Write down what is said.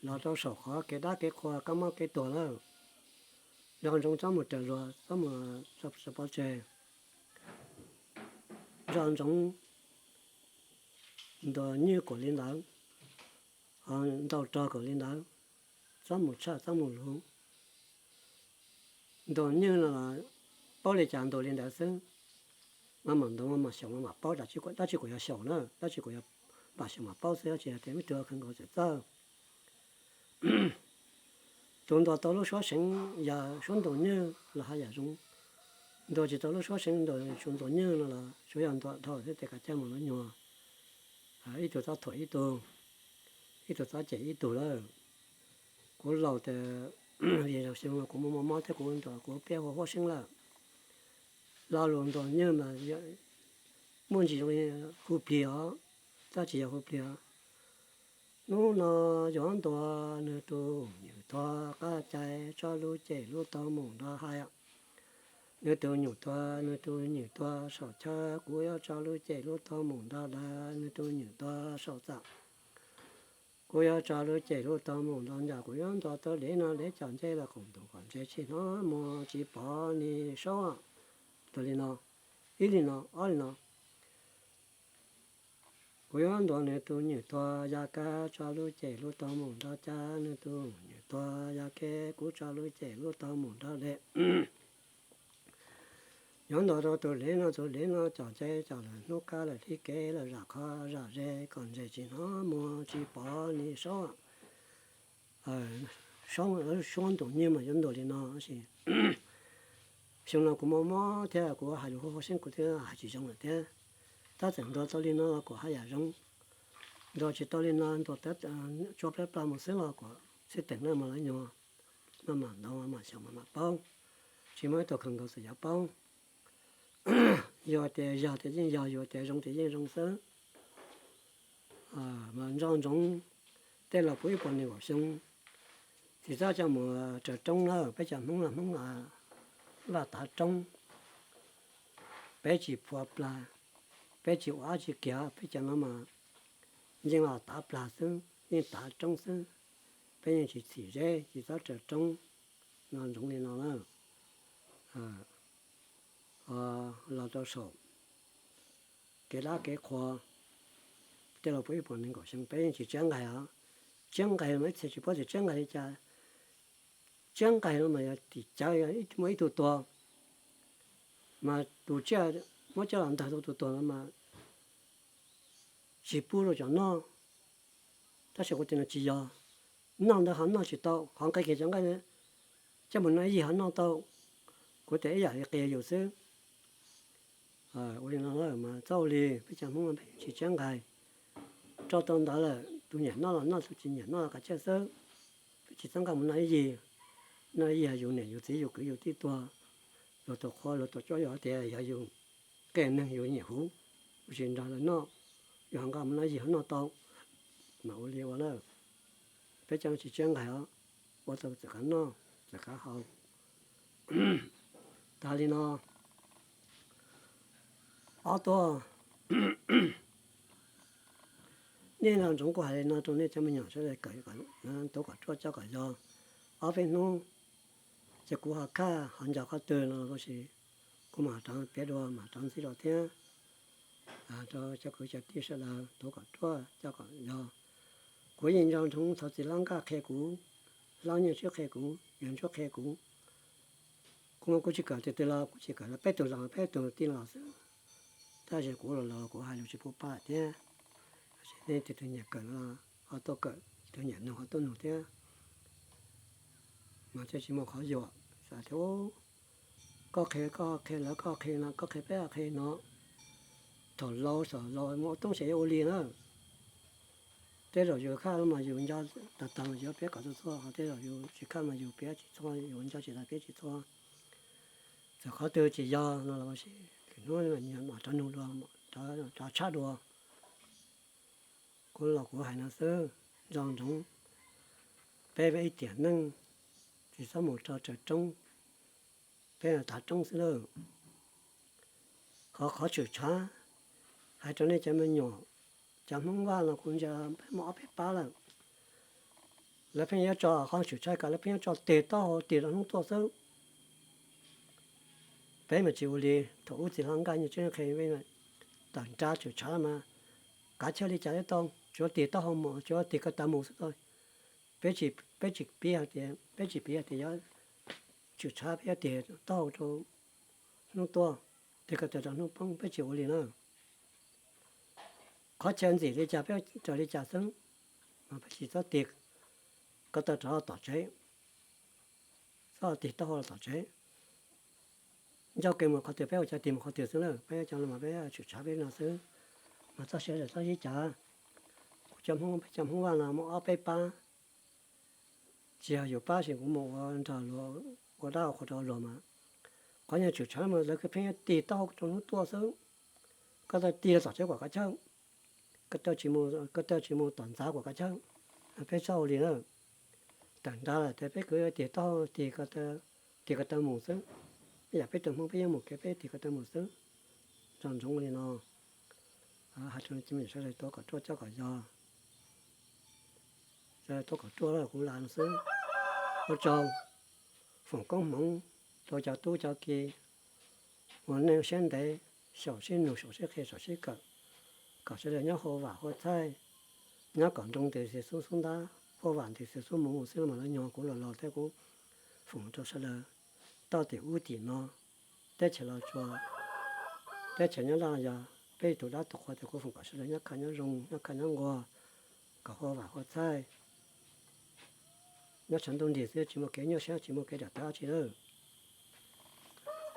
Los rau saum qhov kev dab kev qhua kab mob kev tuag lawm. Nco ntsoov txhob mus raws luag, txhob mus sa pov tseg. Nco ntsoov ntuas nywj kom li ntawd, ntaus rog kom li ntawd, txhob mus tshaj txhob mus luv. Ntuas nywj no los paub li cas ntuas li ntawd xwb. Maj mam ntuas maj mam xyaum maj mam paub, dab tsi kuj yog xyaum na, dab tsi kuj yog pam xyaum mam paub xwb, dab tsi yog tias muaj ib tug kawg nkaus txawm txawj. Tus ntuas tau lub suab seev yog suab ntuas nywj los haj yam zoo. Ntuas tsis tau lub suab seev ntuas tsuas ntuas nywj no los tsuas yog ntuas dhau xwb tes kav caj mus lub nyuag, ib tug txhob thuam ib tug, ib tug txhob cem ib tug lawm. Kuv laus tas, vim xyoo no kuv muaj mob mob thiab kuv ntuas kuv peb hu huab seeb lawm. Lo lus ntuas nywj mas muaj ntsis zoo li hu plig os, tab tsis yog hu plig os. Hnub no yuav ntuas nws tus nyuam tuag qab cai, tso lub cem lub taug mus nrog hais. Nws tus nyuam tuag, nws tus nyuam tuag saum chaw, kuv yuav tso lub cem lub taug mus nrog daws, nws tus nyuam tuag saum txaj. Kuv yuav tso lub cem lub taug mus nrog ncas, kuv yuav ntuas tau dev no dev cov ncej los khoom ntuj kom ntse tsis hnov muag tsis pom ni saub. Ntuas li no, ib li no, ob li no. Kuv yuav ntuas nws tus nyuam tuag ya kab, tso lub cem lub taug mus nrog cab, nws tus nyuam tuag ya ke, kuv tso lub cem lub taug mus nrog dej. Yuav ntuas rau tus dev no, tus dev no cov ncej cov lawm hnub qab lawm hli kev lawm zam qhov zam ze kom ntse tsis hnov muag tsis pom ni saub. Saub, suab ntuas nywj mas yuav ntuas li no tab sis xyoo no kuv mob mob thiab kuv hais lus huab huab seeb kuv twb hais tsis zoo lawm thiab. Tab txawm ntuas tau li no los kuv haj yam zoo. Ntuas tsis tau li no ntuas tsua plab pla mus xwb los kuv xwb teem na mas lawv nyuag maj mam ntaus maj mam xyaum maj mam paub. Tsis muaj ib tug kawg nkaus txawm yuav paub. Yog tias yog tias yeej yog, yog tias zoo tias yeej zoo xwb. Mas nco ntsoov tej laus puv ib puas nees nkaum xyoo, tsis txhob coj mus raws roob na. Peb cov Hmoob no Hmoob vaj tav roob, peb tsis phua plag, peb tsis ua dab tsi kiag, peb cov no mas yeej los tav plag xwb, yeej tav roob xwb. Peb yeej tsis txhim zeb, tsis txhob raws roob. Nco ntsoov li no na. Los rau saum kev dab kev qhua, tej laus puv ib puas nees nkaum xyoo peb yeej tsis tsiab nqaij os. Tsiab nqaij mas ib txhia tsis paub tias tsiab nqaij li cas. Tsiab nqaij no mas yog tim cawv muaj ib tug tuag, mas tus tsiaj muab coj los ntag rau tus tuag no mas tsis pub rau cov noj. Tab sis kuv tias no tsis yog, noj ntawd ho noj tsis tau, qhov nqi kiag cov nqaij coj mus noj ib yig ho noj tau. Kuv tias ib yam li qhia yus xwb. Ua li no mas txhob ua li, peb cov Hmoob peb tsis tsiab nqaij. Rau tau ntawd lawm tus nyiam noj los noj, tus tsis nyiam noj los kav tsij xwb. Peb tsis txhob nqa mus noj ib yig. Noj ib yig yus niam yus txiv yus kwv yus tij tuag, luag tus qhua luag tus cuab yus tias yog yus qee neeg yus nyiam huv, yus tsis nrog lawv noj, yus ho nqa mus noj ib yig ho noj tau. Mas ua li ua lawm, peb cov tsis tsiab nqaij os, ua tau txawm kav noj txawm kav haus. Tas li no, ob tuaj, nej nco ntsoov kuv hais li no rau nej cov me nyuam sawv daws kawm, tub kom ruaj coj kom yog. Ob peb hnub ces kuv ho khaj ho nco qhov twg no los sis kuv mam rov piav dua mam rov ntxib dua thiab. Rau cov kwv cov tij sawv daws tub kom ruaj coj kom yog. Kuv yeej nco ntsoov thaum txiv hlob Nkaj qhia kuv, hlob Nyiaj Tswb qhia kuv, Yawg Ntsuab qhia kuv. Kuv mas kuv tsis kawm tus twg los kuv tsis kawm los peb tug los peb tug tij los xwb. Tab sis kuv los los kuv hais lus tsis pub pab thiab. Nej tus twg nyiam kawm los ho tuaj kawm, tus nyiam nug ho tuaj nug thiab. Mas thiaj tsis muaj qhov yuam, xav tias koj qhia koj qhia lawv, koj qhia no koj qhia peb qhia no. Thaum laus thaum laus mus ua toob ces yuav ua li na. Tej zaum yus khaj los mas yus nco tag tag yus piav kom txhua txhua, ho tej zaum yus tsis khaj mas yus piav tsis txhua, yus nco tsis tag piav tsis txhua. Txawm qhov twg tsis yog no los sis lwm hnub mam rov nug dua, rov tshaj dua. Kuv los kuv hais no xwb, nco ntsoov peb ib tiam neej tsis txhob mus rau raws roob, peb tav roob xwb lawm. Qhov qhov tshwm tshav hais rau nej cov me nyuam, cov Hmoob Vaj no kuv ntsia peb muaj ob peb pab lawm. Lawv pheej yuav tso qhov tshwm tshaj kom lawv pheej yuav tso tig taub hau tig rau hnub tuaj xwb. Peb mas tsis ua li, thaum ub txiv hlob Nkaj Nyuj Tswb qhia, tawm nra tshwm tshaj mas kav chawj li cas thiaj tau, tsuav tig taub hau mus, tsuav tig ko taw mus xwb tau. Peb tsis, peb tsis piv hais tias, peb tsis piv hais tias yuav tshwm tshaj, peb yuav tig taub hau rau hnub tuaj, tig ko taw rau hnub poob, peb tsis ua li na. Qhov chaw ntxim li cas peb raws li cas xwb, mas peb tsis txhob tig ko taw rov tom tsev, txhob tig taub hau los tom tsev. Ncauj kev mus qhov twg peb ua cas tig mus qhov twg xwb na, peb cov no mas peb tshwm tshaj peb no xwb. Mas txoj sia txhob sib cav. Kuv cov Hmoob, peb cov Hmoob Vaj no muaj ob peb pab, tsis yog yus pab, tsis yog kuv mus ua nrog luag, ua dab ua qhua rau luag mas. Qhov nyuag tshwm tshaj mas lawv kuj pheej tig taub hau rau hnub tuaj xwb. Ko taw tig los tom tsev kuam kav chawj, ko taw tsis mus, ko taw tsis mus tom ntxav kuam kav chawj. Peb txhob ua li na. Tawm nra lawm ces peb kuj tig taub hau, tig ko taw, tig ko taw mus xwb. Ib yam peb tus Hmoob peb yuav mus kev peb tig ko taw mus xwb. Nco ntsoov li no. Hais rau sawv daws tuav kom ruaj coj kom yog. Sawv daws tuav kom ruaj, kuv lam no xwb. Ua tsaug, foom koob hmoov rau cov tub cov ki uas nej siab ntev, xyaum sib nug, xyaum sib qhia, xyaum sib kawm, kom sawv daws nyob huaj vam huaj txhaij, nyob kom nroo nti xwb xub ntab, huaj vam nti xwb xub mus xwb los mas lawv nyuag kuv los los thiab kuv foom rau sawv daws. Tau tim ub tim no, teb chaws Los Tsuas, teb chaws Nyab Laj, yog peb tus dab tus qhua ces kuv foom kom sawv daws nyob kaj nyob zoo, nyob kaj nyob nquag, kom huaj vam huaj txhaij, nyob tshav ntuj nrig xwb tsis muaj kev nyuaj siab tsis muaj kev dam tawv dab tsi lawm.